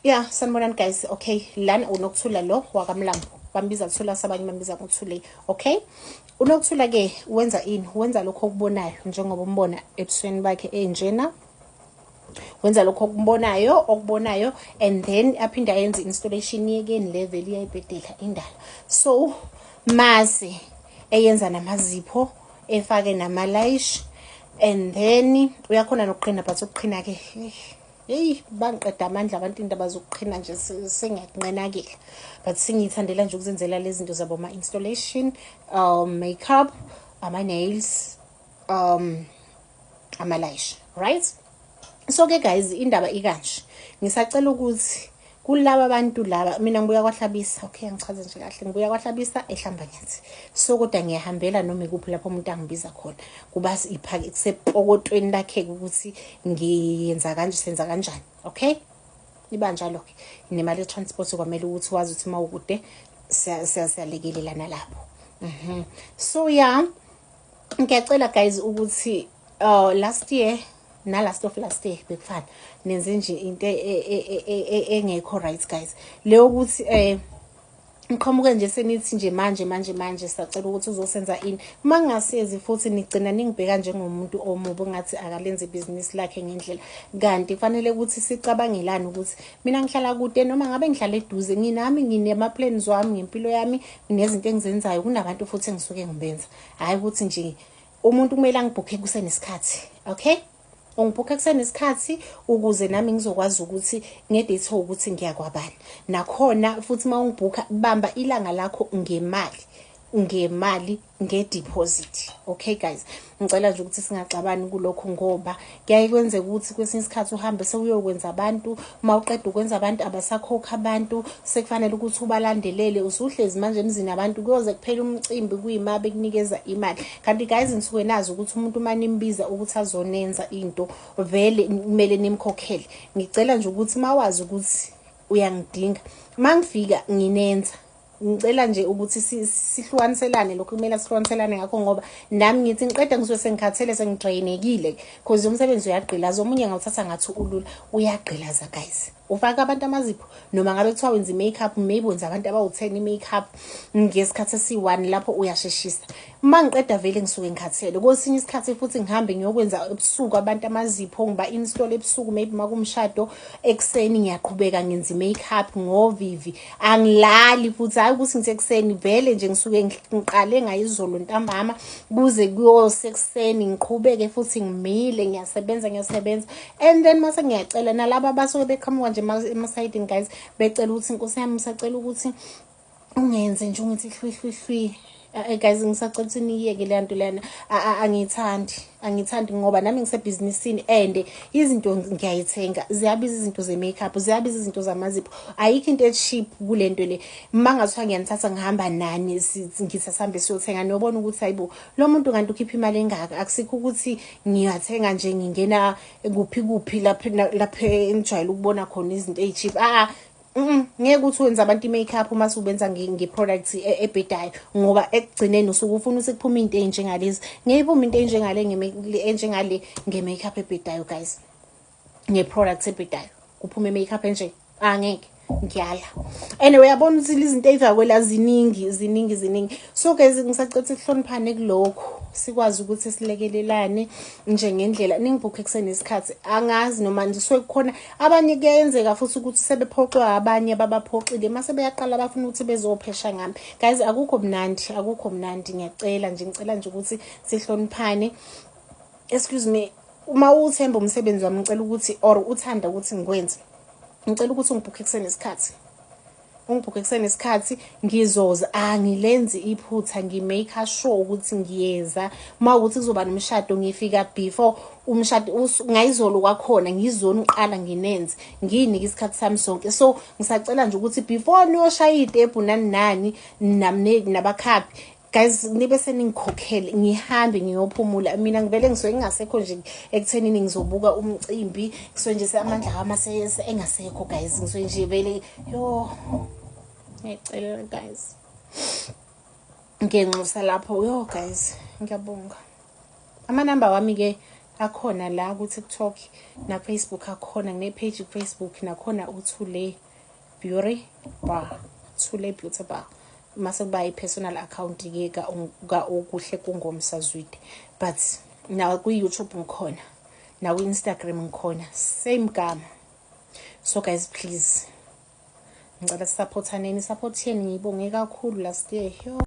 Yeah, sanibonani guys. Okay, lana uNokuthula lo wakaMlambo. Bambiza Thula, sabanye bambiza ngoThule. Okay? UNokuthula ke wenza ini? Wenza lokho okubonayo njengoba umbona ebusweni bakhe enjena. Wenza lokho okubonayo and then aphinde ayenze installation yekeni level iyayibhedela indala. So mase eyenza namazipho, efake namalayishi, and then uyakhona nokuqhina, but ukuqhina ke, heyi, bangiqeda amandla abantu indaba zokuqhina nje, sengiyakunqenakela, but sengiyithandela nje ukuzenzela lezi zinto zabo, ama-installation, makeup, ama-nails, amalayishi, right? So ke guys, indaba ikanje, ngisacela ukuthi kulaba bantu laba, mina ngibuya kwaHlabisa, okay, angichaze nje kahle, ngibuya kwaHlabisa eHlambanyathi. So kodwa ngiyahambela noma ikuphi lapho umuntu angibiza khona, kuba iphake kusepokotweni lakhe ukuthi ngiyenza kanje, senza kanjani, okay? Iba njalo-ke nemali ye-transport, kwamele ukuthi wazi ukuthi uma ukude siyalekelelana lapho. So yeah, ngiyacela guys ukuthi last year na last of last year bekufana nenze nje into engekho right guys, leyo ukuthi ngiqhamuke nje senithi nje manje manje manje sacela ukuthi uzosenza ini. Uma ngingasezi futhi nigcina ningibheka njengomuntu omubi ongathi akalenze ibhizinisi lakhe ngendlela, kanti kufanele ukuthi sicabangelane ukuthi mina ngihlala kude noma ngabe ngihlala eduze, nginami nginema-plans wami ngempilo yami, nginezinto engizenzayo, kunabantu futhi engisuke ngibenza. Hhayi ukuthi nje umuntu kumele angibhukhe kusenesikhathi, okay? Ungibhukhe kusenesikhathi ukuze nami ngizokwazi ukuthi nge-date ukuthi ngiyakwabani. Nakhona futhi uma ungibhukha, bamba ilanga lakho ngemali nge-deposit, okay guys? Ngicela nje ukuthi singaxabani kulokho, ngoba kuyaye kwenzeka ukuthi kwesinye isikhathi uhambe sewuyokwenza abantu, uma uqeda ukwenza abantu abasakhokha abantu, sekufanele ukuthi ubalandelele, usuhlezi manje emzini abantu kuyoze kuphele umcimbi kuyima bekunikeza imali. Kanti guys, nisuke nazi ukuthi umuntu uma nimbiza ukuthi azonenza into, vele kumele nimkhokhele. Ngicela nje ukuthi uma wazi ukuthi uyangidinga, uma ngifika nginenza, ngicela nje ukuthi sihlukaniselane lokhu kumele sihlukaniselane ngakho, ngoba nami ngithi ngiqeda ngisuke sengikhathele, sengidrainekile, 'cause umsebenzi uyagqilaza. Omunye ngawuthatha ngathi ulula, uyagqilaza guys. Ufaka abantu amazipho, noma ngabe kuthiwa wenza i-makeup, maybe wenza abantu abawu-10 i-makeup ngesikhathi esi-one, lapho uyasheshisa. Uma ngiqeda vele ngisuke ngikhathele. Kwesinye isikhathi futhi ngihambe ngiyokwenza ebusuku abantu amazipho, ngiba-install ebusuku, maybe uma kumshado, ekuseni ngiyaqhubeka ngenza i-makeup ngovivi, angilali futhi. Hhayi ukuthi ngithi ekuseni vele nje, ngisuke ngiqale ngayizolo ntambama kuze kuyosekuseni, ngiqhubeke futhi ngimile, ngiyasebenza, ngiyasebenza. And then mase ngiyacela nalaba abasuke beqhamuka nje emasayidini guys, becela ukuthi, "Nkosi yami, ngisacela ukuthi ungenze nje, ungithi hlwi hlwi hlwi." Guys, ngisacela ukuthi niyiyeke leya nto leyana. Angiyithandi, angiyithandi, ngoba nami ngisebhizinisini and izinto ngiyayithenga, ziyabiza izinto ze-makeup, ziyabiza izinto zamazipho, ayikho into e-cheap kule nto le. Uma ngathiwa ngiyanithatha ngihamba nani, ngithi asihambe siyothenga, niyobona ukuthi hayibo, lo muntu kanti ukhipha imali engaka. Akusikho ukuthi ngiyathenga nje, ngingena kuphi kuphi lapho lapho engijwayele ukubona khona izinto ey'cheap. Ah, ngeke ukuthi wenza abantu i-makeup uma subenza nge-product ebhedayo, ngoba ekugcineni usuke ufuna ukuthi kuphume into ey'njengalezi. Ngeke iphume into enjengale nge-makeup ebhedayo guys, nge-product ebhedayo kuphume i-makeup enje, angeke, ngiyala. Anyway, uyabona ukuthi izinto ey'fakwe la ziningi, ziningi, ziningi. So guys, ngisacela ukuthi sihloniphane kulokhu, sikwazi ukuthi silekelelane nje ngendlela. Ningibhukhe kusenesikhathi. Angazi noma nje kukhona abanye, kuyenzeka futhi ukuthi sebephoxwa abanye ababaphoxile, mase beyaqala bafuna ukuthi bezophesha ngami. Guys, akukho mnandi, akukho mnandi. Ngiyacela nje, ngicela nje ukuthi sihloniphane. Excuse me, uma uthemba umsebenzi wami, ngicela ukuthi, or uthanda ukuthi ngikwenze, ngicela ukuthi ungibhukhe kusenesikhathi, ungibhukhe kusenesikhathi, ngizoza, angilenzi iphutha, ngi-make sure ukuthi ngiyeza. Uma ukuthi kuzoba nomshado, ngifika before umshado, ngayizolo kwakhona ngizoniqala nginenze, ngiyinike isikhathi sami sonke. So ngisacela nje ukuthi before niyoshaya iy'tebhu nani nani nabakhaphi guys, nibe seningikhokhele, ngihambe ngiyophumula. Mina ngivele ngisuke ngingasekho nje ekuthenini ngizobuka umcimbi, ngisuke nje amandla ami engasekho guys, ngisuke nje vele, yo, ngiyacela guys, ngiyenxusa lapho. Yo guys, ngiyabonga. Amanamba wami-ke Akhona la ku-TikTok na-Facebook akhona, ngine-page ku-Facebook nakhona, uThule Beauty Bar, Thule Beauty Bar. Mase kuba i-personal account-ke ka-Okuhle Kungomsa Zwide, but nakwi-YouTube ngikhona, nakwi-Instagram ngikhona, same gama. So guys, please, ngicela sisupportaneni, support yenu ngiyibonge kakhulu last year, yo.